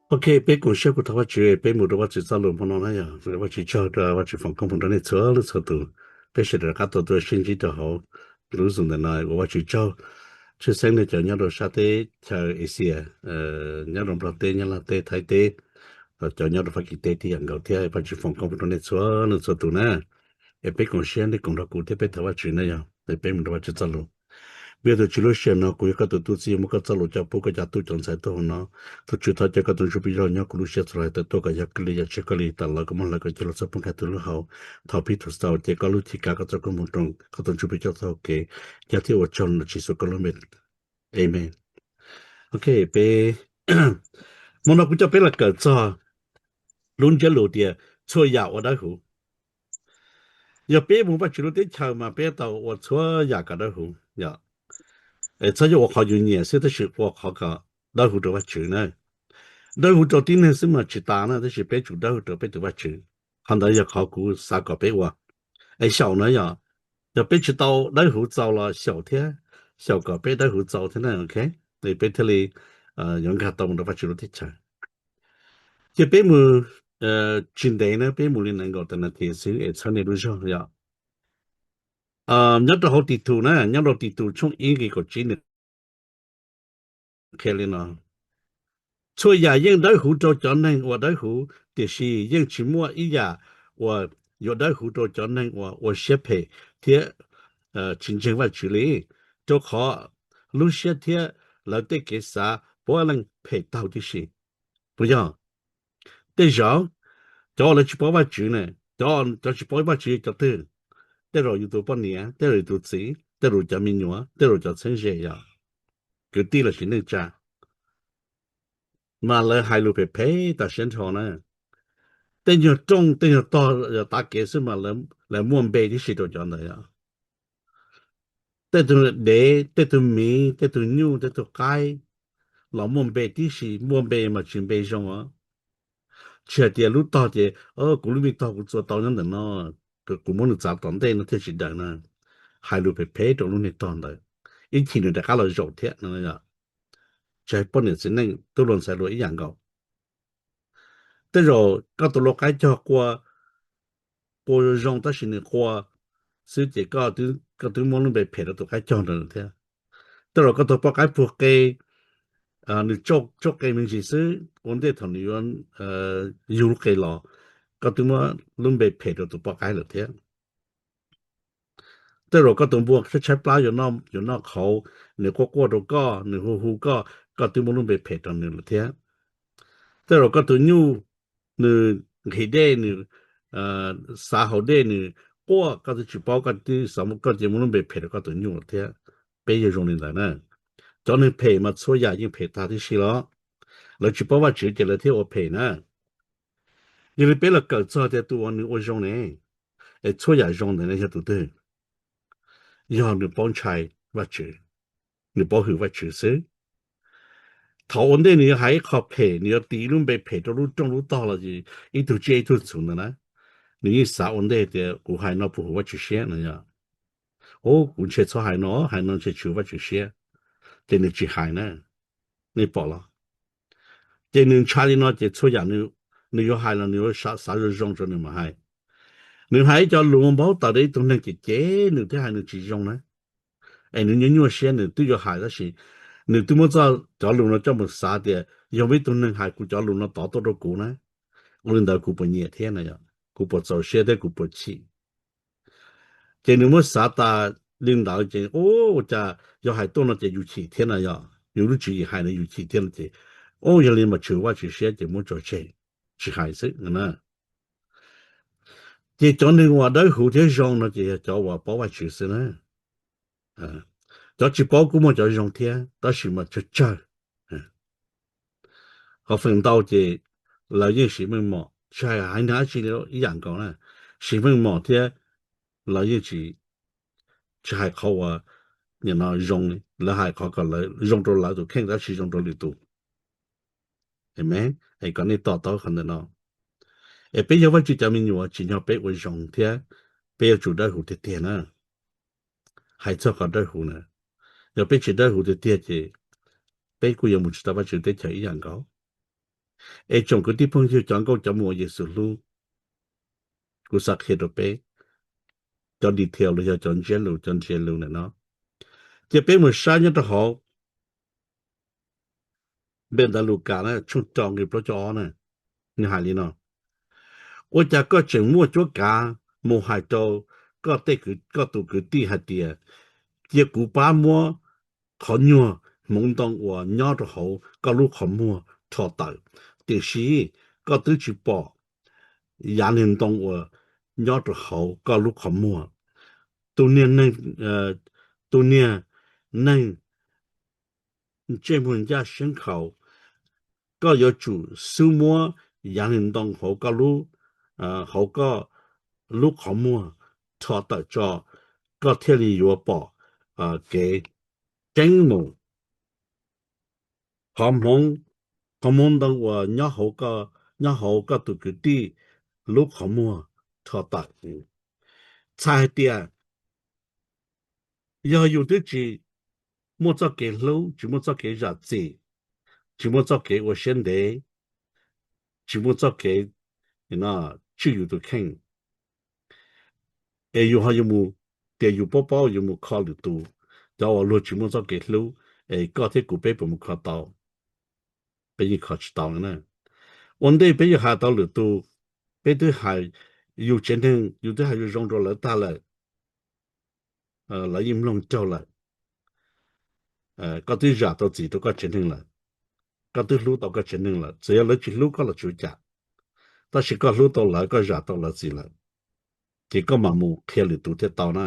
Ok, peb koom siab kuv thov Vajtswv, peb mus rau Vajtswv txoj lus hmo no na yog Vajtswv tsaug rau Vajtswv foom koob hmoov rau nej txhua leej txhua tus. Peb sawv daws rov qab tau tuaj sib ntsib rau hauv lub Zoom ntawm no, ua Vajtswv tsaug. Tshwj xeeb nej cov nyob rau sab teb chaws Asia, nyob rau Nplog teb, Nyab Laj teb, Thaib teb, cov nyob rau Fab Kis teb tib yam nkaus thiab. Vajtswv foom koob hmoov rau nej txhua leej txhua tus na. Es peb koom siab nej koom nrog kuv thiab peb thov Vajtswv na yog, es peb mus rau Vajtswv txoj lus. Vim yog tus Tswv lub sij hawm no kuv yog koj tus tub txib, muab koj txoj lus coj pub koj cov tub cov ntxhais tuaj hauv no. Tus Tswv thov caw koj tus Ntsuj Plig Yaj Loj nyob kuv lub siab txhua lub hais tawm tuaj kom yog kwv li yam tsiaj koj li tas los koj muab hlawv koj coj los txog poob kag tus lub hauv. Thaum pib thaum xaus ces koj lub cim kav koj txoj koob hmoov rau koj tus Ntsuj Plig coj txoj hau kev, yog thiab ua tsaug ntawm Tswv Yexus koj lub npe. Amen. Ok, peb hmo no kuv coj peb los kawm txog lub ntsiab lus tias txhua yam ua dawb huv. Yog peb mus Vajtswv lub teb chaws mas peb tau ua txhua yam kom dawb huv. Es txhob yog ua qhov yus nyiam xwb tab sis ua qhov kom dawb huv rau Vajtswv na. Dawb huv rau tib neeg xwb mas tsis tas na, tab sis peb tsum dawb huv rau peb tus Vajtswv. Qhov ntawd yog qhov kuv xav kom peb ua. Es xyaum na yog, yog peb tsis tau dawb huv txaus los xyaum thiab, xyaum kom peb dawb huv txaus thiab na, ok. Es peb thiaj li yuav nkag tau mus rau Vajtswv lub teb chaws. Ces peb mus tsis ntev na, peb mus li nees nkaum tawm nas this xwb es txhawb nej lub zog yom. Nyob rau hauv Tis Tus na, nyob rau Tis Tus tshooj ib nqe kaum tsib nws qhia li no: Txhua yam yeej dawb huv rau cov neeg uas dawb huv, tiam sis yeej tsis muaj ib yam uas yuav dawb huv rau cov neeg uas ua siab phem thiab tsis ntseeg Vajtswv li, rau qhov lub siab thiab lawv tej kev xav puav leej phem taug tib si. Puas yog? Tej zaum cov uas lawv tsis paub Vajtswv ne, cov tsis paub Vajtswv yog cov twg? Tej zaum yus tus poj niam, tej zaum yus tus txiv, tej zaum cov me nyuam, tej zaum cov txheeb ze yom, kwv tij lossis neej tsa, mas lawv hais lus phem phem tas siab nrho na. Tej nyuag rooj tej nyuag tog tav kev xwb mas lawv muaj npe tib si rau cov ntawd yom. Tej tug dev, tej tug miv, tej tug nyuj, tej tug qaib los muaj npe tib si, muaj npe mas tsis npe zoo os. Tsis hais tias lub tog ces kuv lub me tog kuv txua tau nyob ntawm no, kuv muab nws txav tom ntej no thiaj tsis daws na. Hais lus phem phem rau lub niag tog ntawd, ib chim nws rov qab los zaum thiab no. Tsis hais poj niam txiv neej tub hluas ntxhais hluas ib yam nkaus. Tej zaum koj tus lau qaib cog qua, qua zoo tab sis nws qua xwb ces koj twb muab lub npe phem rau tus qaib cog ntawd thiab. Tej zaum koj tus poj qaib puag qe, nws tsauj qe me ntsis xwb, ua ntej thaum nws yuav yug lub qe los, koj twb muab lub npe phem rau tus poj qaib lawm thiab. Tej zaum koj tus npua tshaib tshaib plab yuav noj qhauv, nws quaj quaj rau koj, nws hu hu koj, koj twb muab lub npe phem rau nws lawm thiab. Tej zaum koj tus nyuj nws nqhis dej, nws xav haus dej, nws quaj, koj twb tsis paub, koj twb xav, koj cia muab lub npe phem rau koj tus nyuj lawm thiab. Peb yog zoo li ntawd na. Cov neeg phem mas txhua yam yeej phem tag tib si los. Lawv tsis paub Vajtswv ces lawv thiaj ua phem na. Yog li peb los kawm txog tias tus uas nws ua zoo ne, es txhua yam zoo ntawd ne yog tus twg? Yog nws paub ntshai Vajtswv, nws paub hwm Vajtswv xwb. Thaum ua ntej nws yuav hais ib qho phem, nws yuav tis lub npe phem rau lub rooj lub tog los sis ib tug tsiaj ib tug txhu ntawd na, nws yeej xav ua ntej tias kuv hais no puas hwm Vajtswv siab no yog. Ub, kuv ntshe txhob hais no, hais no ntshe tsis hwm Vajtswv siab, ces nws tsis hais na. Nej pom los? Ces nws ntshai li no ces txhua yam nws yuav hais los nws yuav xav zoo zoo rau nws mam hais. Nws hais ib co lus npaub tawm rau ib tug neeg ces ces nws thiaj hais nws tsis zoo na. Es nws nyuaj nyuaj siab, nws twb yuav hais tab sis nws twb muab txoj cov lus no coj mus xav tias yog muaj ib tug neeg hais kuv cov lus no tod tuaj rau kuv na, ua li ntawd kuv puas nyiam thiab na yom, kuv puas txaus siab thiab kuv puas chim. Ces nws muab xav tas li ntawd ces ua cas yog hais tuaj no ces yus chim thiab na yom, yus lub tswv yim hais no yus chim thiab no ces, ub, yog li mas tshwm Vajtswv siab ces muab tso tseg, tsis hais xwb na. Ces cov neeg uas dawb huv thiab zoo no ces yog cov uas paub Vajtswv xwb na. Cov tsis paub kuj muaj cov zoo thiab tab sis mas tsawg tsawg. Qhov feem ntau ces lawv yeej siv meej mom, tsis hais haiv neeg dab tsi li ib yam nkaus na, siv meej mom thiab lawv yeej tsis, tsis hais qhov uas nim no zoo li, lawv hais qhov kom lawv zoo rau lawv tus kheej tab sis zoo rau lwm tus. Amen. Es kom nej to taub qhov ntawm no. Es peb yog Vajtswv cov me nyuam tsim nyog peb ua zoo thiab peb yuav tsum dawb huv tiag tiag na. Hais txog qhov dawb huv na, yog peb tsis dawb huv tiag tiag ces peb kuj yuav mus tsis tau Vajtswv teb chaws ib yam nkaus. Es tsoom kwv tij phooj ywg cov nkauj cov muam Yexus hlub, kuv xav qhia rau peb cov detail los yog cov ntsiab lus, cov ntsiab lus ntawm no. Cia peb mus saib nyob rau hauv npe ntawv Lukas na, tshooj rau nqe plaub caug ob na, nws hais li no: Ua cas koj tseem muaj cuab kav mus hais rau koj tej, koj tus kwv tij hais tias, cia kuv pab muab qhov nyuag hmoov ntoo uas nyob rau hauv koj lub qhov muag rho tawm, tiam sis koj twb tsis pom yav niag ntoo uas nyob rau hauv koj lub qhov muag? Tus niag neeg, tus niag neeg ntsej muag ncaj siab nkhaus, koj yuav tsum xub muab yav niag ntoo hauv koj lub, hauv koj lub qhov muag rho tawm tso, koj thiaj li yuav pom kev tseeb mus. Qhov hmoov, qhov hmoov ntoo uas nyob hauv koj, nyob hauv koj tus kwv tij lub qhov muag rho tawm. Txhais hais tias yog yus twb tsis muaj txoj kev hlub, tsis muaj txoj kev zam txim, tsis muaj txoj kev ua siab ntev, tsis muaj txoj kev tswj yus tus kheej, es yus ho yuav mus, tias yus paub paub yuav mus kho lwm tus, cov uas luag tsis muaj txoj kev hlub, es koj thiab kuv peb puas mus kho tau? Peb yeej kho tsis tau na. Ua ntej peb yuav hais tau lwm tus, peb twb hais yus tsev neeg, yus twb hais zoo zoo rau lawv tag lawm, lawv yeej mloog raug lawm. Koj twb zam tau txim rau koj tsev neeg lawm, koj twb hlub tau koj tsev neeg lawm, txawm yog lawv tsis hlub koj los tsis ua cas, tab sis koj hlub tau lawv, koj zam tau lawv txim lawm, ces koj mam mus qhia lwm tus thiaj tau na.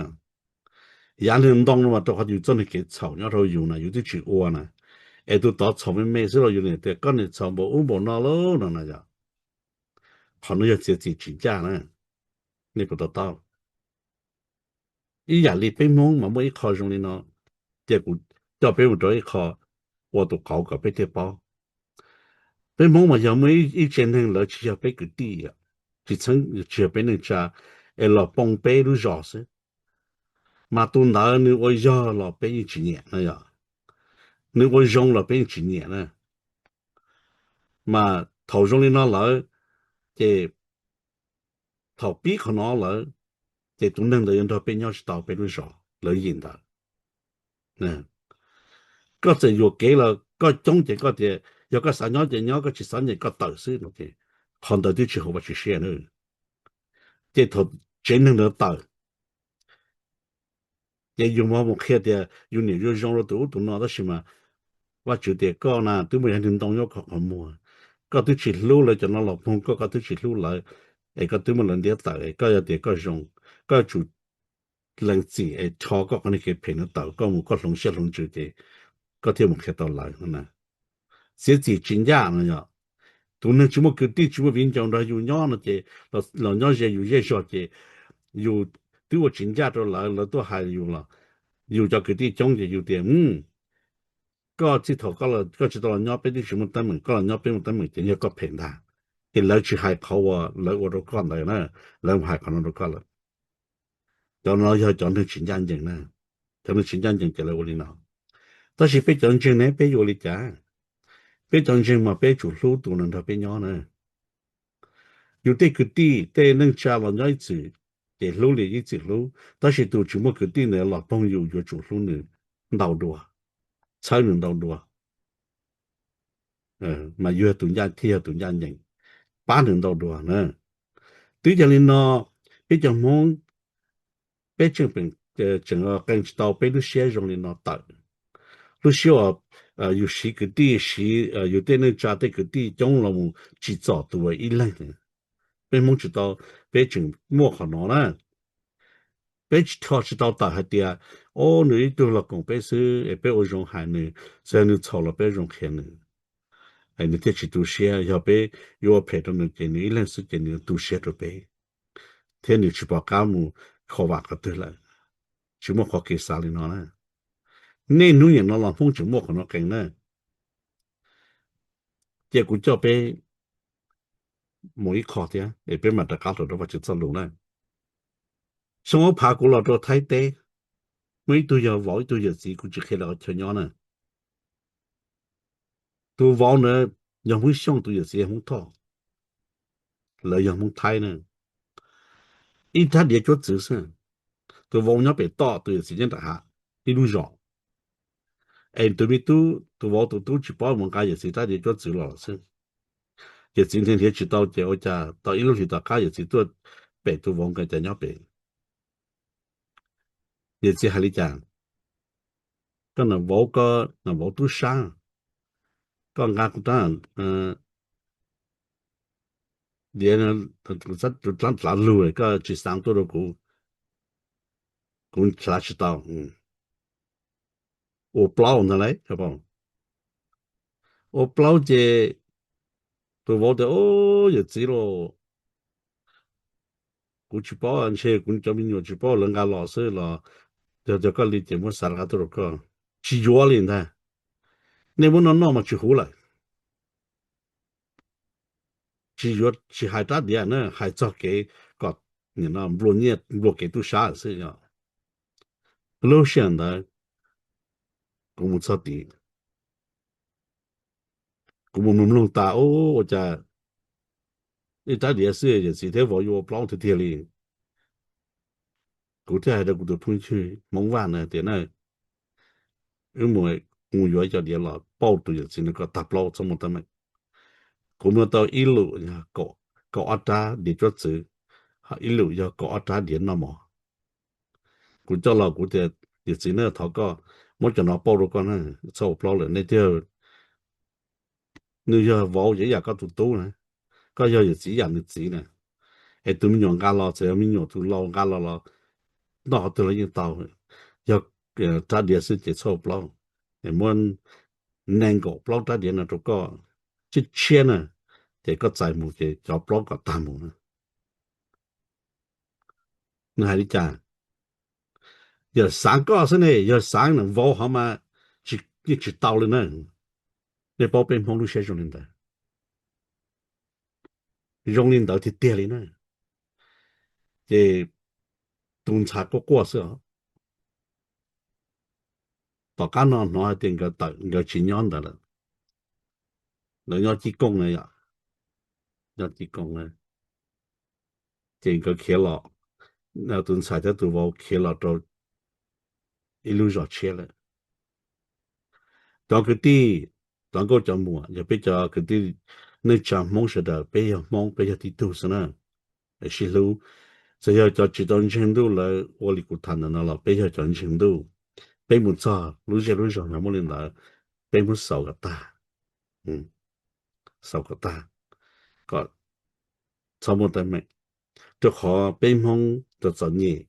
Yav niag ntoo no mas rau qhov yus txoj niag kev txhaum nyob rau yus na, yus twb tsis ua na, es tus tod txhaum me me xwb los yus niam tias koj niam txhaum npaum ub npaum no lauj no na yom. Qhov no yog txiav txim tsis ncaj na, nej puas to taub? Ib yam li peb Hmoob mas muaj ib qho zoo li no, ces kuv coj peb mus rau ib qho ua tus qauv kom peb thiaj paub. Peb Hmoob mas yog muaj ib tsev neeg lawv tsis yog peb kwv tij, tsis txheeb tsis yog peb neej tsa, es los poob peb lub zos xwb, mas tus ntawd nws ua yog los peb yeej tsis nyiam na yom, nws ua zoo los peb yeej tsis nyiam na. Mas thaum zoo li no lawm, ces thaum pib qhov no lawm, ces tus neeg ntawd yuav nrog peb nyob tsis tau peb lub zos lawv yim ntawd. Koj txawm yuam kev los koj coob ces koj tias yog koj xav nyob ces nyob, koj tsis xav nyob koj tawm xwb no ces qhov ntawd twb tsis haum Vajtswv siab na. Ces thaum tsev neeg ntawd tawm, ces yus mus qhia tias yus niam yus zoo rau tus ub tus no, tab sis mas Vajtswv tias koj na twb muaj yav niag ntoo nyob koj qhov muag, koj twb tsis hlub lawv cov no los poob koj, koj twb tsis hlub lawv, es koj twb muab lawv ntiab tawm, es koj yog tias koj zoo, koj yuav tsum lees txim es rho koj qhov niag kev phem no tawm, koj mus koj hloov siab hloov ntsws ces koj thiaj mus qhia tau lawv na. Txiav txim tsis ncaj no yom. Tus neeg tsis muaj kwv tij tsis muaj viv ncaus nrog yus nyob no ces los nyob ze yus zej zog ces yus twb ua tsis ncaj rau lawv, lawv tuaj hais yus los yus cov kwv tij coob ces yus tias koj txij thaum koj tsis tau los nyob peb twb tsis muaj teeb meem, koj los nyob peb muaj teeb meem ces yog koj phem ntag. Ces lawv tsis hais qhov uas lawv ua rau koj ntawd na, lawv mus hais qhov no rau koj lawm. Cov no yog cov neeg tsis ncaj ncees na, cov neeg tsis ncaj ncees ces lawv ua li no. Tab sis peb cov ntseeg ne peb yuav ua li cas? Peb cov ntseeg mas peb tsum hlub tus neeg nrog peb nyob na. Yus tej kwv tij tej neej tsa los nyob ib txwm ces hlub li ib txwm hlub, tab sis tus tsis muaj kwv tij ntawd los poob yus yuav tsum hlub nws ntau dua, txhawb nws ntau dua, mas yus yog tus ncaj thiaj yog tus ncaj ncees, pab nws ntau dua na. Twb yog li no, peb cov Hmoob peb tseem qee tsis tau peb lub siab zoo li no tawm. Lub siab uas yus siv kwv tij, siv yus tej neej tsa tej kwv tij coob los mus tsim txom tus ib leeg. Peb Hmoob tsis tau, peb tseem muaj qhov no na. Peb tsis rho tsis tau tawm hais tias, o, nws ib tug los koom peb xwb es peb ua zoo hais nws, txawm yog nws txhaum los peb zoo qhia nws, nws thiaj tsis tu siab. Yog peb yuav ua phem rau nws ces nws ib leeg xwb ces nws tu siab rau peb, thiab nws tsis pom qab mus kho vam qhov twg lawm. Tsis muaj qhov kev xav li no na. Niaj hnub niam no los Hmoob tseem muaj qhov no qee na. Ces kuv coj peb mus ib qho thiab es peb mam rov qab los rau Vajtswv txoj lus na. Xyoo ob phav kuv los rau Thaib teb, muaj ib tug yog vauv ib tug yawm txiv, kuv tsis qhia lawv qhov chaw nyob na. Tus vauv ntawd yog Hmoob Xyooj, tus yawm txiv yog Hmoob Thoj, lawv yog Hmoob Thaib na. Ib rab diav cuab txwv xwb, tus vauv nyob pem toj, tus yawm txiv nyob nram hav, ib lub zos. Es tus me tub, tus vauv tus tub tsis paub mus nqa yawm txiv rab diav cuab txwv los xwb. Yawm txiv nrhiav nrhiav tsis tau ces ua cas tau ib lub hlis tom qab yawm txiv tuaj pem tus vauv nqa cas nyob pem. Yawm txiv hais li cas? Koj nam vauv, koj nam vauv tub sab, koj nqa kuv rab diav, tus dlav lug koj tsis xav tuaj rau kuv, kuv dlav tsis tau. Ua plaub ntag lauj. Ua plaub ces tus vauv tias, Ub, yawm txiv lauj, kuv tsis paub, ntshe kuv cov me nyuam tsis paub lawv nqa los xwb los, yog tias koj li ces muab xa rov qab tuaj rau koj. Tsis yuav li ntag. Nej muab noj noj mas tsis huv lawm. Tsis yuav, tsis hais rab diav na, hais txog kev kom nplua nyiaj nplua kev tub sab xwb yom. Lub sij hawm ntawd kuv mus txog tid, kuv mus mus mloog tas, ub, ua cas ib rab diav xwb yawm txiv thiab vauv yuav ua plaub tiag tiag li. Kuv thiaj hais rau kuv tus phooj ywg Hmoob Vaj na tias, Na, wb mus, mus yuav cov diav los pauj tus yawm txiv no kom tag plaub txhob muaj teeb meem. Kuv muaj tau ib lwm yog kaum ob rab diav cuab txwv, ho ib lwm yog kaum ob rab diav noj mov. Kuv coj los kuv tias, Yawm txiv na, thov koj muab cov no pauj rau koj na, txhob ua plaub lawm, nej twb, nws yog vauv ces ib yam koj tus tub na, koj yog yawm txiv ib yam nws txiv na. Es tus me nyuam nqa los, txawm yog me nyuam tus laus nqa los los noj qhov twg los yeej tau. Yog rab diav xwb ces txhob ua plaub. Es muab nees nkaum plaub rab diav no rau koj tshiab tshiab na, ces koj txais mus ces cov plaub kom tag mus na. Nws hais li cas? Yawm xaav koj xwb ne, yawg xaav na, vauv hov mas yeej tsis tau li na. Nej paub peb Hmoob lub siab zoo li ntawd, zoo li ntawd tiag tiag li na. Ces tus ntxhais quaj quaj xwb os. Tom qab no hnov hais tias nkawd tawm, nkawd tsis nyob ntawd lawm, nkawd nyob Cib Kooj na yom, nyob Cib Kooj na. Ces nkawd khiav los, tus ntxhais thiab tus vauv khiav los rau ib lub zos tshiab lawm. Cov kwv tij, cov nkauj cov muam, yog peb cov kwv tij neej tsa Hmoob sawv daws, peb yog Hmoob, peb yog tib tug xwb na, sib hlub. Txawm yog cov tsis tau ntseeg ntuj lawv ua li kuv tham ntawm no los peb yog cov ntseeg ntuj. Peb mus txog lub zej lub zog no muaj li ntawd, peb muab xaus kom tag, xaus kom tag, kom txhob muaj teeb meem. Rau qhov peb Hmoob txom txom nyem,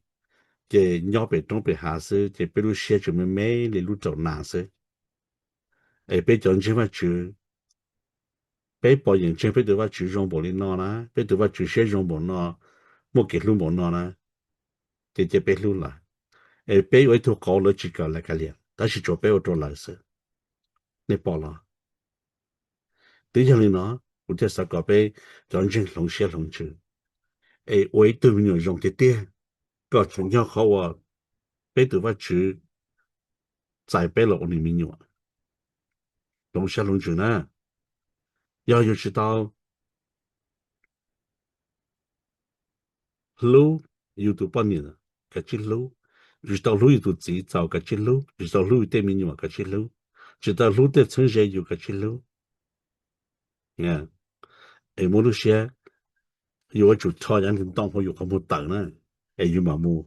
ces nyob pem roob pem hav xwb ces peb lub siab tseem me me li lub raum nas xwb. Es peb cov ntseeg Vajtswv, peb pom yeem ntseeg peb tus Vajtswv zoo npaum li no na, peb tus Vajtswv siab zoo npaum no, muaj kev hlub npaum no na, ces cia peb hlub lawv. Es peb ua ib tug qauv lawv tsis kawm lawv kav liam, tab sis tsuas peb ua rau lawv xwb. Nej pom los? Twb yog li no, kuv thiaj xav kom peb cov ntseeg hloov siab hloov ntsws, es ua ib tug me nyuam zoo tiag tiag, kom tseem yog qhov uas peb tus Vajtswv txais peb los ua nws me nyuam. Hloov siab hloov ntsws na, yog yus tsis tau hlub yus tus poj niam, kav tsij hlub. Yus tsis tau hlub yus tus txiv txaus, kav tsij hlub. Yus tsis tau hlub yus tej me nyuam, kav tsij hlub. Tsis tau hlub tej txheeb ze yus, kav tsij hlub. Es muab lub siab, yus yuav tsum rho yav ntoo hauv yus qhov muag tawm na, es yus mam mus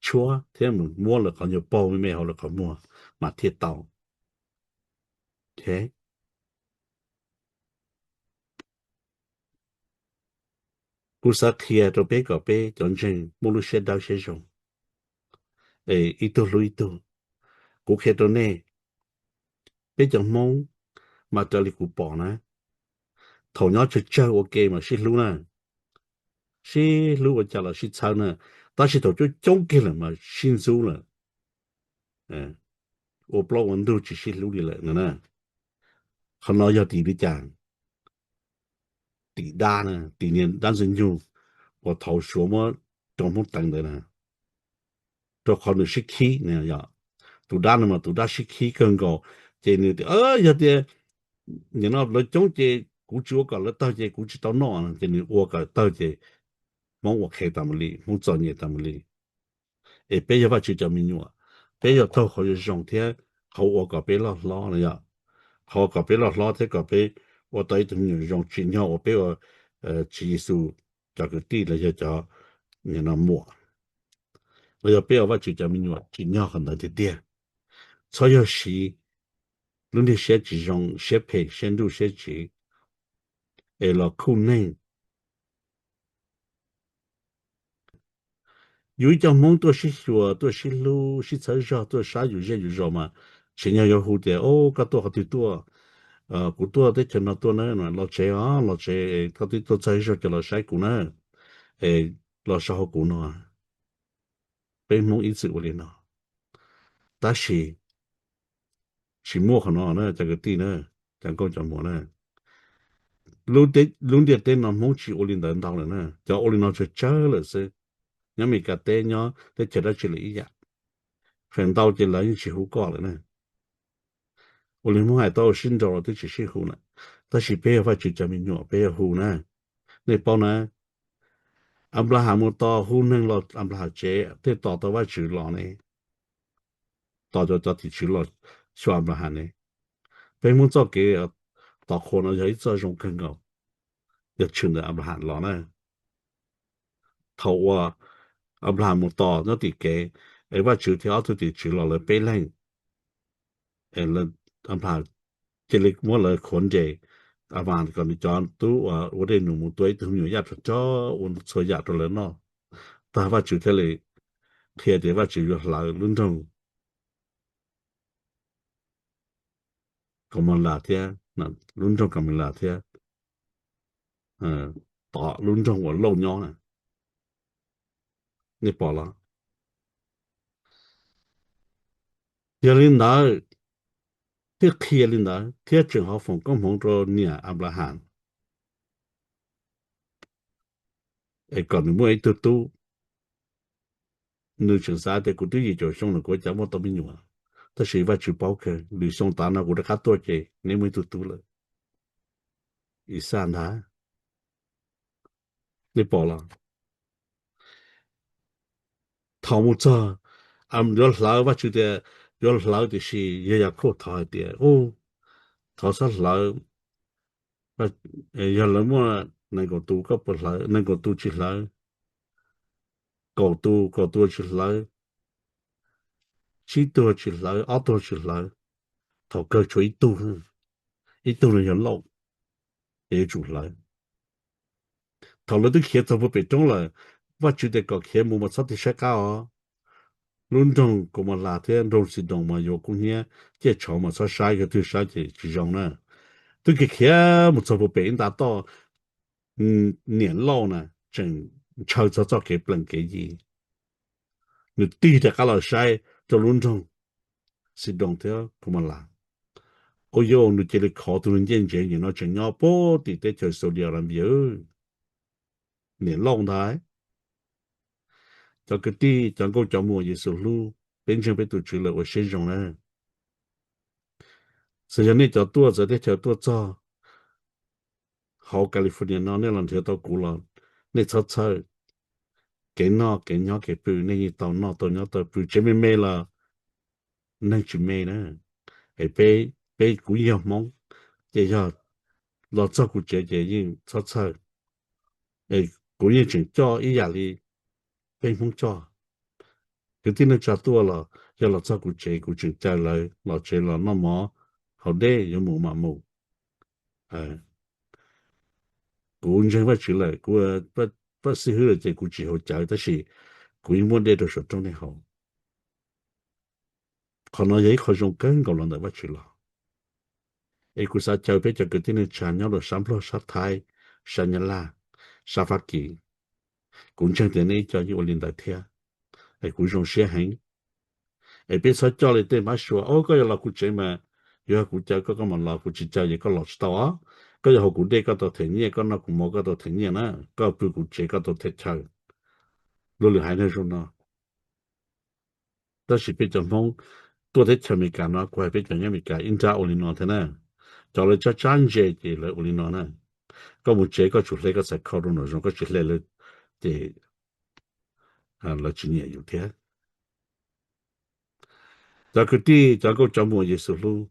tshuab thiab mus muab lawv qhov nyuag paug me me hauv lawv qhov muag mas thiaj tau. Kuv xav qhia rau peb kom peb cov ntseeg muaj lub siab dawb siab zoo, es ib tug hlub ib tug. Kuv qhia rau nej, peb cov Hmoob mas raws li kuv pom na, thaum nyob tsawg tsawg ua ke mas sib hlub na, sib hlub ua cas los sib txhawb na, tab sis thaum coob coob kiag lawm mas sib ntxub lawm. Ua plaub ua ntug tsis sib hlub li lawm no na. Qhov no yog tim li cas? Tim dab na, tim niag dab ntxwg nyoog uas thaum Suav muab rau Hmoob teev ntawd na, rau qhov nws sib khib na yom. Tus dab no mas tus dab sib khib kawg nkaus, ces nws tias yog tias nim no lawv coob ces kuv tsis ua kom lawv tawg ces kuv tsis tau noj, ces nws ua kom tawg ces Hmoob ua qhev tas mus li, Hmoob txom nyem tas mus li. Es peb yog Vajtswv cov me nyuam, peb yuav taug qhov zoo thiab qhov ua kom peb loj hlob no yom, qhov kom peb loj hlob thiab kom peb ua tau ib tug me nyuam zoo tsim nyog uas peb ua Tswv Yexus cov kwv tij los yog cov muam, los yog peb ua Vajtswv cov me nyuam tsim nyog qhov ntawd tiag tiag. Txhob yog siv lub niag siab tsis zoo, siab phem, siab nruj siab tsiv es los khuj neeg. Yus ib co Hmoob tuaj sib xyuas, tuaj sib hlub, sib txhawb zog, tuaj saib yus zej yus zos mas tsim nyog yuav hu tias, o, koj tuaj qhov twg tuaj? Kuv tuaj teb chaws no tuaj na. Los tsev os, los tsev, koj twb tuaj txog ib zaug ces los saib kuv na, es los so hauv kuv no. Peb Hmoob ib txwm ua li no, tab sis tsis muaj qhov no na cov kwv tij na, cov nkauj cov muam na. Lub ntiaj teb no Hmoob tsis ua li ntawd ntau lawm na, cov ua li no tsawg tsawg lawm xwb. Nyob Meskas teb, nyob teb chaws dab tsi lawm ib yam, feem ntau ces lawv yeej tsis hu koj lawm na. Ua li Hmoob hais tau sib nraus los twb tsis sib hu lawm, tab sis peb yog Vajtswv cov me nyuam peb yuav hu na. Nej paub na, Anplahas mus tos hu neeg los Anplahas tsev, tej tos tau Vajtswv los ne, tos cov, cov tim tswv los xyuas Anplahas ne. Peb Hmoob txoj kev tos qhua no yog ib txoj zoo kawg nkaus, yog tshwm ntawm Anplahas los na. Thaum uas Anplahas mus tos nyob tim kev, es Vajtswv thiab ob tug tim tswv los lawv peb leeg, Anplahas cia li muab lawv khuav nres, Anplahas kom nws cov tub ua dej num mus tua ib tug me nyuam yaj rog rog ua txhua yam rau lawv noj. Tag Vajtswv thiaj li qhia tias Vajtswv yuav hlawv lub nroog Kaumaulas thiab, lub nroog Kaumaulas thiab, tom lub nroog uas Lauj nyob na. Nej pom los? Yog li ntawd, thiaj qhia li ntawd thiab tseem ho foom koob hmoov rau niam Anplahas, es kom nws muaj ib tug tub. Nws tseem xav tias kuv twb yim caum xyoo lawm kuv ua cas muaj tau me nyuam. Tab sis Vajtswv paub kawg, lwm xyoo tav no kuv rov qab tuaj ces neb muaj ib tug tub lawm. Ixaj ntag. Nej pom los? Thaum mus txog yuav hlawv, Vajtswv tias yuav hlawv, tiam sis yog Yakhauj thov hais tias, u, thov txhob hlawv. Yog lawv muaj nees nkaum tus koj puas hlawv? Nees nkaum tus tsis hlawv. Kaum tus, kaum tus tsis hlawv. Tsib tug tsis hlawv, ob tug tsis hlawv. Thaum kawg tshuav ib tug, ib tug no yog Lauj, es yuav tsum hlawv. Thaum lawv twb khiav txog puag pem roob lawm, Vajtswv tias kom khiav mus mas txhob tig saib qab os. Lub nroog Kaumaulas thiab nroog Xidoos mas yuav kub hnyiab ciaj tshauv mas txhob saib, yog twg saib ces tsis zoo na. Twb khiav khiav mus txog puag pem ib nta toj, niam Lauj na tseem ntshaw txog txoj kev plees kev yi. Nws tig rov qab los saib rau lub nroog Xidoos thiab Kaumaulas. Ua yog nws cia li khov tus ncej ntsev nim no tseem nyob puag tim teb chaws Saudi Arabia. Niam Lauj ntag. Cov kwv tij, cov nkauj cov muam Yexus hlub, peb ntseeg peb tus Tswv lawm ua siab zoo na. Txawm yog nej cov tuaj txawv teb chaws tuaj txog hauv California no nej los nrhiav tau kuv los nej txhob txhawj. Kev noj kev nyob kev pw nej yeej tau noj tau nyob tau pw, tsev me me los neeg tsis me na. Es peb, peb kuv yog Hmoob, ces yog los txog kuv tsev ces yeej txhob txhawj. Es kuv yeej tseem coj ib yam li peb Hmoob coj. Kwv tij neej tsa tuaj los yog los txog kuv tsev kuv tseem caw lawv los tsev los noj mov haus dej, yuav mus mam mus. Kuv ntseeg Vajtswv lawm, kuv Vajtswv xib hwb lawm ces kuv tsis haus cawv, tab sis kuv yeej muab dej rau saum rooj nej haus. Qhov no yog ib qho zoo kawg nkaus los ntawm Vajtswv los. Es kuv xav caw peb cov kwv tij neej tsa nyob rau sab Nplog, sab Thaib, sab Nyab Laj, sab Fab Kis, kuv ntseeg tias nej ib co yeej ua li ntawd thiab. Es kuv zoo siab heev. Es peb txhob coj li tej mab sua, o, koj yuav los kuv tsev mas yuav yog kuv caw koj, koj mam los, kuv tsis caw ces koj los tsis tau os. Koj yuav haus kuv dej koj tau them nyiaj, koj noj kuv mov koj tau them nyiaj na, koj pw kuv tsev koj tau them chaw. Luag lwm haiv neeg zoo no. Tab sis peb cov Hmoob tuaj teb chaws Amelikas no, kuv hais peb cov nyob Amelikas ib nrab ua li no thiab na. Cov lawv tsab tsab ntse ces lawv ua li no na. Koj mus tsev koj tsum hle koj txhais khau rau nraum zoov, koj tsis hle lawv ces lawv tsis nyiam yus thiab. Cov kwv tij, cov nkauj cov muam Yexus hlub,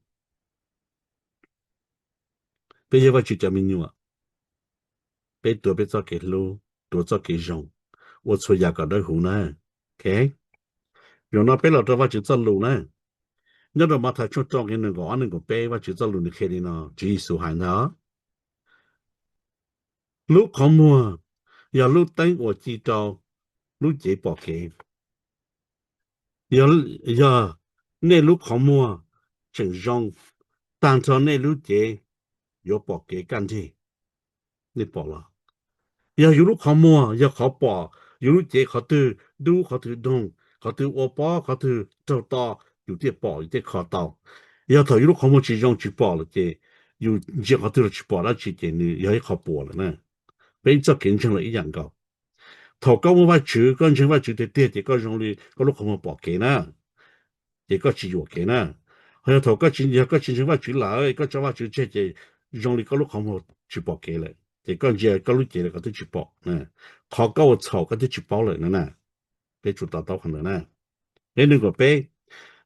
peb yog Vajtswv cov me nyuam, peb tuav peb txoj kev hlub, tuav txoj kev zoo, ua txhua yam kom dawb huv na. Zaum no peb los rau Vajtswv txoj lus na. Nyob rau Mathais tshooj rau nqe nees nkaum ob nees nkaum peb, Vajtswv txoj lus nws qhia li no, Tswv Yexus hais ntag: Lub qhov muag yog lub teeb uas ci rau lub cev pom kev. Yog, yog nej lub qhov muag tseem zoo, tag nrho nej lub cev yuav pom kev kaj nrig. Nej pom los? Yog yus lub qhov muag yog qhov pom yus lub cev qhov twg dub qhov twg doog, qhov twg ua pob qhov twg raug to, yus thiaj pom yus thiaj kho tau. Yog thaum yus lub qhov muag tsis zoo tsis pom lawm ces yus ntsia qhov twg los tsis pom dab tsi ces nws yog ib qho puas lawm na. Peb txoj kev ntseeg los ib yam nkaus. Thaum koj muaj Vajtswv, koj ntseeg Vajtswv tiag tiag ces koj zoo li koj lub qhov muag pom kev na, ces koj tsis yuam kev na. Ho yog thaum koj tsis, yog koj tsis ntseeg Vajtswv lawm, koj tso Vajtswv tseg ces zoo li koj lub qhov muag tsis pom kev lawm, ces koj ntsia koj lub cev lawm koj twb tsis pom. Qhov koj ua txhaum koj twb tsis paub lawm no na. Peb tsum to taub qhov ntawd na. Nqe nees nkaum peb,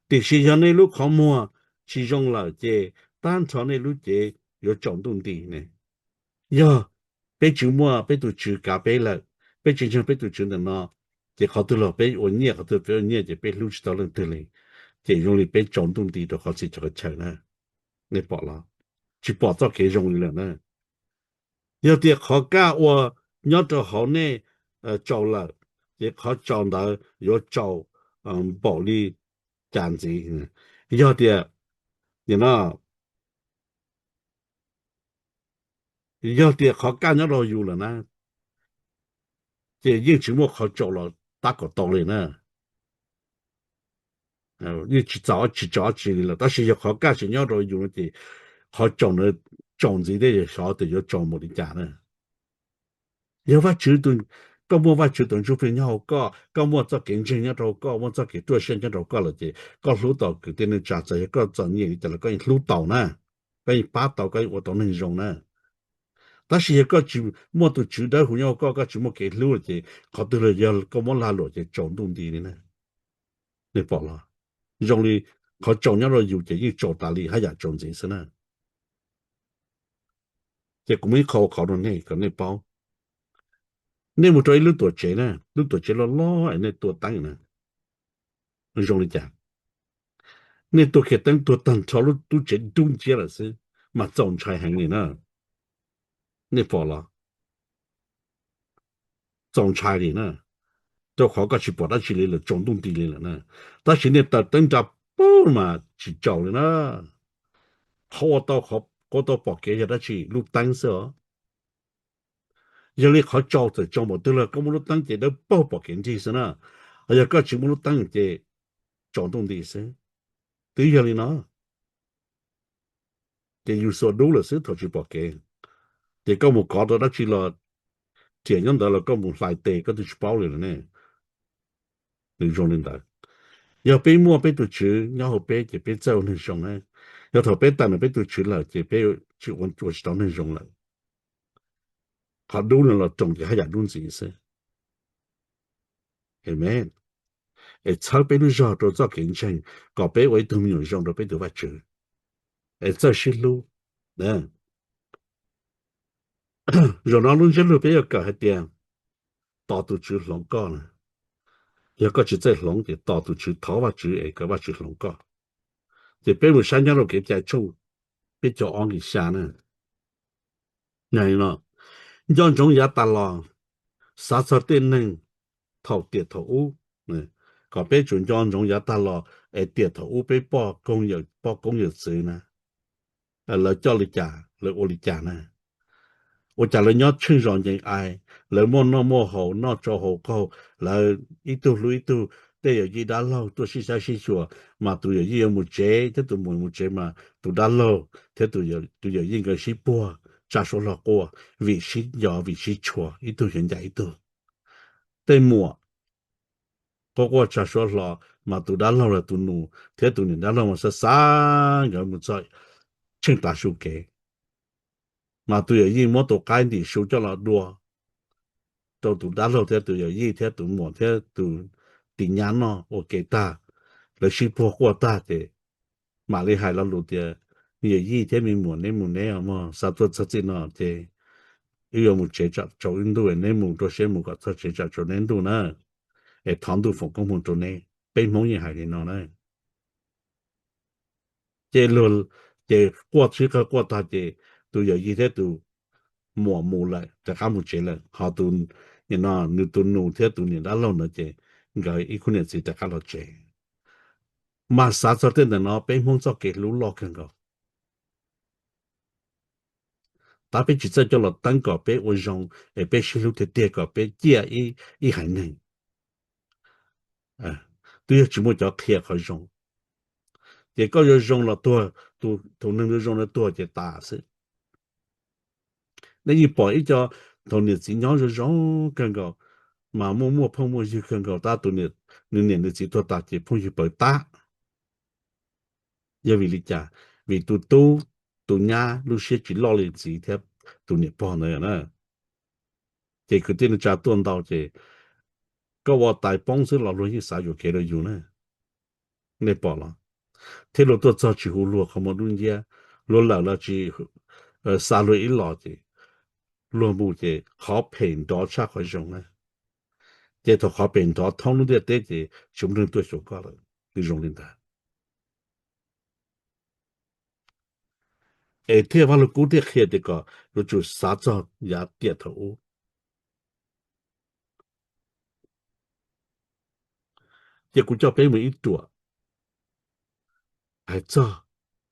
tiam sis yog nej lub qhov muag tsis zoo lawm ces tag nrho nej lub cev yuav tsaus ntuj nti ne. Yog peb tsis muaj peb tus Tswv kav peb lawm, peb tsis ntseeg peb tus Tswv ntawm no, ces qhov twg los peb ua nyiaj, qhov twg peb ua nyiaj ces peb hlub tsis tau leej twg li, ces zoo li peb tsaus ntuj nti rau qhov txhia qhov chaw na. Nej pom los? Tsis pom txoj kev zoo li lawm na. Yog tias qhov kaj ua nyob rau hauv nej tsaus lawm, ces qhov tsaus ntawd yuav tsaus npaum li cas ntxiv? Yog tias, no, yog tias qhov kaj nyob rau yus lawm na, ces yeej tsis muaj qhov tsaus los tab kom tau li na. Yeej tsis txaus, tsis tsaus dab tsi li lawm, tab sis yog qhov kaj tseem nyob rau yus no ces qhov tsaus ntawd tsaus ntxiv thiab, yog xyov tias yuav tsaus npaum li cas na. Yog Vajtswv tus, koj muaj Vajtswv tus ntsuj plig nyob hauv koj, koj muaj txoj kev ntseeg nyob rau koj, muaj txoj kev ruaj siab nyob rau koj lawm ces koj hlub tau kwv tij neej tsa, txawm yog koj txom nyem li cas los koj yeej hlub tau na, koj yeej pab tau, koj yeej ua tau neeg zoo na. Tab sis yog koj tsis muaj tus Tswv dawb huv nyob hauv koj, koj tsis muaj kev hlub lawm ces qhov twg los yog koj muab lag luam ces tsaus ntuj nti li na. Nej pom los? Zoo li qhov tsaus nyob rau yus ces yeej tsaus tas li, haj yam tsaus ntxiv xwb na. Ces kuv muaj ib qho ua qhov rau nej kom nej paub. Nej mus rau ib lub tuam tsev na, lub tuam tsev loj loj es nej tua teeb na, zoo li cas? Nej tua kiag teeb tuag tag nrho, lub tsev dub nciab lawm xwb, mas txaus ntshai heev li na. Nej pom los? Txaus ntshai li na, rau qhov koj tsis pom dab tsi li lawm, tsaus ntuj nti li lawm na. Tab sis nej taws teeb nra pag mas tsis tsaus li na. Qhov ua tau, qhov ua tau pom kev yog dab tsi? Lub teeb xwb os. Yog li qhov tsaus txawm tsaus npaum twg los koj muaj lub teeb ces dawb paug pom kev nrig xwb na. Yog koj tsis muaj lub teeb ces tsaus ntuj nti xwb. Twb yog li no, ces yus xuas dub lawm xwb thaum tsis pom kev. Ces koj mus kov tau dab tsi los riam nyob ntawd los koj mus hlais tes koj twb tsis paub li lawm ne. Nws zoo li ntawd. Yog peb muaj peb tus Tswv nyob hauv peb ces peb txawj ua neeg zoo na. Yog thaum peb tawm ntawm peb tus Tswv lawm ces peb tsis ua, ua tsis tau neeg zoo lawm. Qhov dub no los roos ces haj yam dub ntxiv xwb. Amen. Es txhawb peb lub zog rau txoj kev ntseeg kom peb ua ib tug me nyuam zoo rau peb tus Vajtswv, es txawj sib hlub. Zaum no lub ntsiab lus peb yuav kawm hais tias tos tus Tswv hloov koj na. Yog koj tsis txawj hloov ces tos tus Tswv, thov Vajtswv es kom Vajtswv hloov koj. Ces peb mus saib nyob rau Kev cai tshooj peb caug ob nqe xya na. Nco ntsoov yav tas los, xav txog tej neeg thaum tiam thaum ub, kom peb tsum nco ntsoov yav tag los es tiam thaum ub peb poj koob yawm txwv na, lawv coj li cas, lawv ua li cas na. Ua cas lawv nyob tsheej zos ncees ai, lawv muaj noj muaj haus, noj tsau haus qaug, lawv ib tug hlub ib tug, tej yawm yij dab laug tuaj sib xyab sib xyuas, mas tus yawm yij yuav mus tsev thiab tus muam mus tsev mas tus dab laug thiab tus yawm yij nkawd sib puag, tsa suab hlo quaj, vim sib nco vim sib tshua, ib tug xyov ncaim ib tug. Tej muam quaj quaj tsa suab hlo, mas tus dab laug los tus nus thiab tus niam dab laug mas xav xav nkawd mus txog tsheej tav su kev. Mas tus yawm yij muab tus qaib ntim su coj los dua rau tus dab laug thiab tus yawm yij thiab tus muam thiab tus tis nyab noj ua ke tag, lawv sib puag quaj tag ces mam li hais lo lus tias, me yawm yij thiab me muam, neb mus neb os mog, xav tuaj txog txij no ces wb yuav mus tsev tsaus wb ntuj, neb mus rau siab mus kom txog tsev tsaus neb ntuj na, es thov ntuj foom koob hmoov rau neb. Peb Hmoob yeej hais li no na. Ces luag, ces quaj sib qawg quaj tag ces tus yawm yij thiab tus muam mus lawm, rov qab mus tsev lawm, ho tus, no, nws tus nus thiab tus niam dab laug ntawd ces nkawd ib khub niam txiv rov qab los tsev. Mas xav txog tej ntawm no peb Hmoob txoj kev hlub loj kawg nkaus. Tab peb tsis txawj coj los teeb kom peb ua zoo, es peb sib hlub tiag tiag kom peb ciaj ib haiv neeg. Twb yog tsis muaj cov qhia qhov zoo, ces koj yuav zoo los tuag, tus neeg yuav zoo los tuag ces tas xwb. Nej yeej pom ib co thaum niam txiv nyob zoo zoo kawg nkaus, mas muaj muaj phooj muaj ywg kawg nkaus, tab tus nws niam nws txiv tuag tas ces phooj ywg pawv tag. Yog vim li cas? Vim tus tub, tus nyab lub siab tsis loj li txiv thiab tus niam pog ntawd na. Ces kwv tij neej tsa tuaj ntau ces koj ua tais poob xwb los luag yeej xav yuam kev rau yus na. Nej pom los? Thiab luag tuaj txog tsis hu luag qhov muag dub nciab, luag lawm los tsis xa luag ib los ces luag mus ces qhov phem nrov tshaj qhov zoo na. Ces thaum qhov phem nrov thoob lub ntiaj teb ces tsis muaj neeg tuaj xyuas koj lawm. Nws zoo li ntawd. Es thiaj Vaj Lug Kub thiaj qhia tias kom yuav tsum xav txog yav tiam thaum ub. Ces kuv coj peb mus ib ruam, hais txog,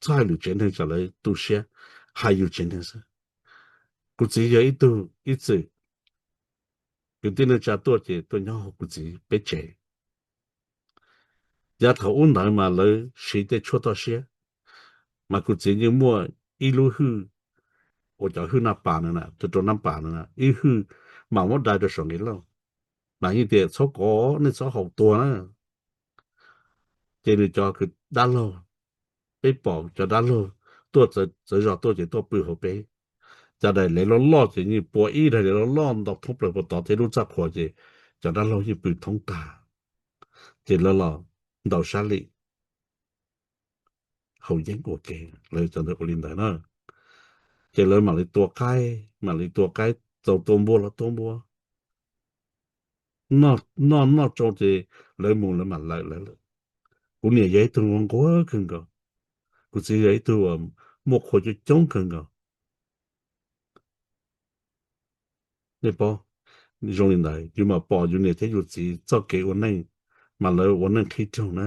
txhob hais lwm tsev neeg tsam lawv tu siab, hais yus tsev neeg xwb. Kuv txiv yog ib tug ib txwm, kwv tij neej tsa tuaj ces tuaj nyob hauv kuv txiv peb tsev. Yav thaum ub ntawd mas lawv siv tej tshuaj toj siab, mas kuv txiv yeej muaj ib lub hwj, ua cov hwj naj pas na, rau rau naj pas na, ib hwj mas muab dai rau saum nqe lauj. Mas yeej tias txhob kov, nej txhob haus tuag na. Ces nws cov kwv dab laug, peb pom cov dab laug tuaj txawv zos tuaj ces tuaj pw hauv peb. Cov daim lev loj loj ces yeej pua ib daim lev loj loj ntau thoob plaws puag tod thiab lub txaj qhua ces cov dab laug yeej pw thoob tag. Ces lawv los ntaus sab lim haus yeeb ua ke, lawv cov ntawd ua li ntawd na. Ces lawv mam li tua qaib, mam li tua qaib, txaus tua npua los tua npua. Noj noj tsau ces lawv mus lawv mam lawm lawv lawm. Kuv niam yog ib tug nquag kawg nkaus, kuv txiv yog ib tug muaj qhua coob coob kawg nkaus. Nej paub, zoo li ntawd yus mam pom yus niam thiab yus txiv txoj kev ua neej, mas lawv ua neej qhib rooj na.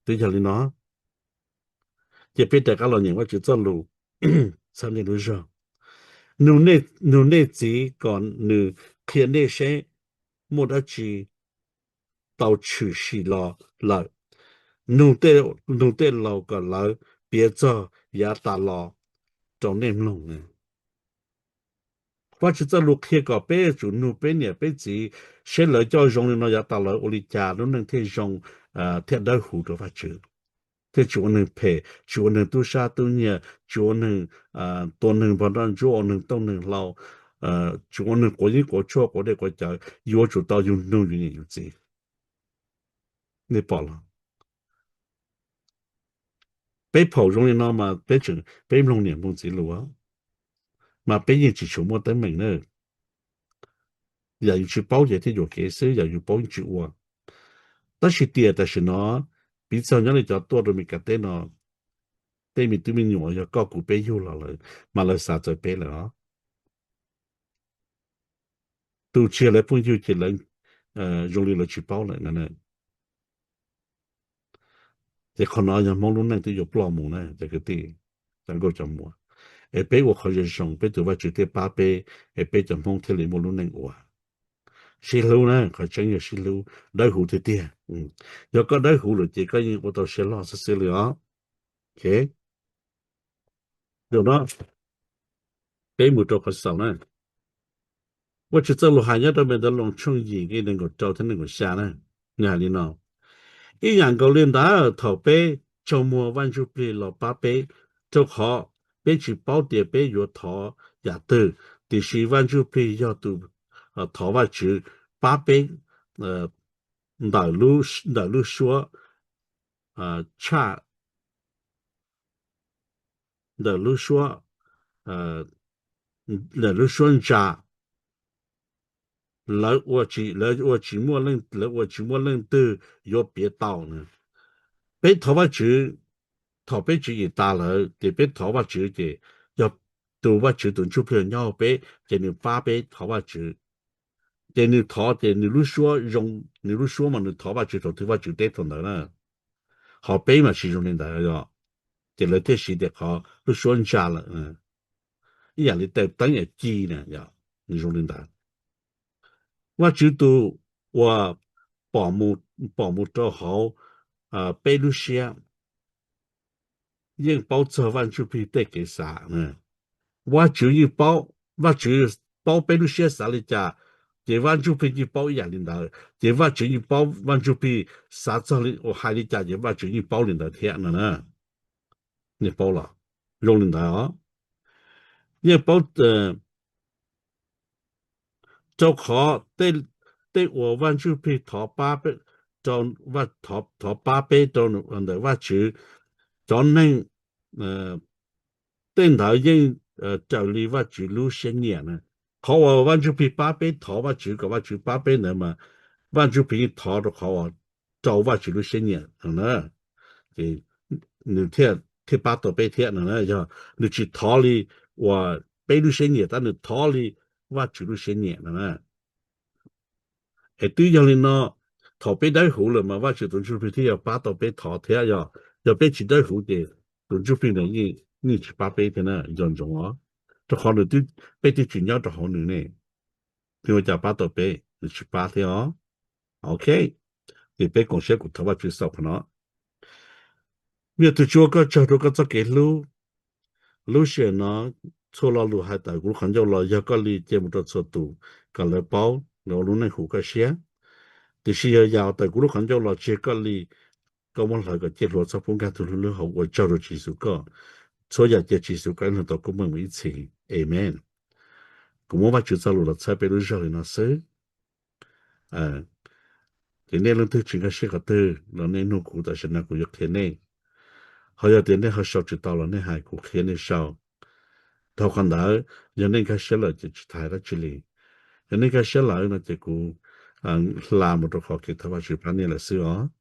Twb yog li no, ces peb rov qab los nyeem Vajtswv txoj lus txhawb nej lub zog. Nug nej txiv kom nws qhia nej seb muaj dab tsi tau tshwm sim los lawm. Nug tej laus kom lawv piav txog yav tas los rau nej mloog. Vajtswv txoj lus qhia kom peb yuav tsum nug peb niam peb txiv seb lawv coj zoo li no yav tas lawv ua li cas lub neej thiaj zoo, thiaj dawb huv rau Vajtswv, thiaj tsis ua neeg phem, tsis ua neeg tub sab tub nyiag, tsis ua neeg tua neeg npog nroj ntsuab, ua neeg tooj neeg hlau, tsis ua neeg quav yeeb quav tshuaj quav dej quav cawv. Yuav tsum tau yus nug yus niam yus txiv. Nej pom los? Peb phaum zoo li no mas peb tseem peb mloog niam mloog txiv lus, mas peb yeej tsis tshua muaj teeb meem na. Yam yus tsis paub ces thiaj yuam kev xwb, yam yus paub yeej tsis ua. Tab sis tiam tam sim no, piv txog nyob li cov tuaj rau Meskas teb no, tej me tub me nyuam yog koj kuv peb yug los lawm, mas lawv xav txawv peb lawm os. Tus tsis yog lawv phooj ywg ces lawv zoo li lawv tsis paub lawm no. Ces qhov no yog Hmoob lub neej twb yuav ploj mus na cov kwv tij, cov nkauj cov muam. Es peb ua qhov zoo zoo peb tus Vajtswv thiaj pab peb, es peb cov Hmoob thiaj li muaj lub neej ua. Sib hlub na, qhov tseeb yog sib hlub, dawb huv tiag tiag. Yog koj dawb huv lawm ces koj yeej ua tau siab loj xwb xwb li os. Zaum no peb mus rau qhov xaus na. Vajtswv txoj lus hais nyob rau Npetaloos tshooj yim nqe nees nkaum rau thiab nees nkaum xya na, nws hais li no: Ib yam nkaus li ntawd thaum peb tsaug muag Vaj Ntsuj Plig los pab peb, Rau qhov peb tsis paub tias peb yuav thov yam twg, tiam sis Vaj Ntsuj Plig yog tus thov Vajtswv pab peb ntawm lub, ntawm lub suab tshaj, ntawm lub suab, ntawm lub suab ntsa. Lawv ua tsis, lawv ua tsis muaj leej, lawv ua tsis muaj leej twg yuav piav tau na. Peb thov Vajtswv, thaum peb tswv yim tas lawm ces peb thov Vajtswv ces yog tus Vajtswv tus Ntsuj Plig nyob hauv peb ces nws pab peb thov Vajtswv. Ces nws thov ces nws lub suab zoo, nws lub suab mas nws thov Vajtswv thaum twg Vajtswv teb thaum ntawd na. Ho peb mas tsis zoo li ntawd os. Ces lawv thiaj siv tias qhov lub suab ntsa lawm, ib yam li taws teeb es ci na, nws zoo li ntawd. Vajtswv tus uas pom mus rau hauv peb lub siab yeej paub txog Vaj Ntsuj Plig tej kev xav. Vajtswv yeej paub, Vajtswv paub peb lub siab xav li cas, ces Vaj Ntsuj Plig yeej paub ib yam li ntawd, ces Vajtswv yeej paub, Vaj Ntsuj Plig xav txog li uas hais li cas ces Vajtswv yeej paub li ntawd thiab no na. Nej paub los? Zoo li ntawd os. Yeej paub, rau qhov tej uas Vaj Ntsuj Plig thov pab peb, thov pab peb rau ntawm Vajtswv, cov neeg, tej ntawd yeej raws li Vajtswv lub siab nyiam na. Qhov uas Vaj Ntsuj Plig pab peb thov Vajtswv kom Vajtswv pab peb ntawd mas Vaj Ntsuj Plig yeej thov rau qhov uas rau Vajtswv lub siab nyiam no na. Ces nws thiaj, thiaj pab tau peb thiab no na. Yog nws tsis thov li uas peb lub siab nyiam tab nws thov li Vajtswv lub siab nyiam no na. Es twb yog li no, thaum peb dawb huv lawm mas Vajtswv tus Ntsuj Plig thiaj yuav pab tau peb thov thiab. Yog, yog peb tsis dawb huv ces tus Ntsuj Plig ntawd yeej, yeej tsis pab peb thiab na, nco ntsoov os. Rau qhov nws twb, peb twb tsis nyob rau hauv nws ne, nws ua cas pab tau peb? Nws tsis pab thiab os. Ok, ces peb koom siab kuv thov Vajtswv xaus qhov no. Me tug Tswv, ua koj tsaug rau koj txoj kev hlub. Lub sij hawm no txhua lo lus hais tawm kuv lub qhov ncauj los yog koj li cia mus rau txhua tus kom lawv paub, lawv ua lub neej huv koj siab. Tiam sis yog yam tawm kuv lub qhov ncauj los tsis yog koj li, koj muab hlawv kom ciaj hluas txhob pub nkag tug hlwb lub hauv. Ua tsaug rau Tswv Yexus koj, txhua yam cia Tswv Yexus koj ib leeg tau koob meej mus ib txhis. Amen. Kuv muab Vajtswv txoj lus los txhawb peb lub zog li no xwb. Ces nej leej twg tsis nkag siab qhov twg los nej nug kuv, tam sim no kuv yuav qhia nej. Ho yog tias nej ho sau tsis tau los nej hais kuv qhia nej sau. Dhau qhov ntawd, yog nej nkag siab lawm ces tsis tas dab tsi li. Yog nej nkag siab lawm no ces kuv hla mus rau qhov kev thov Vajtswv pab nej lawm xwb os.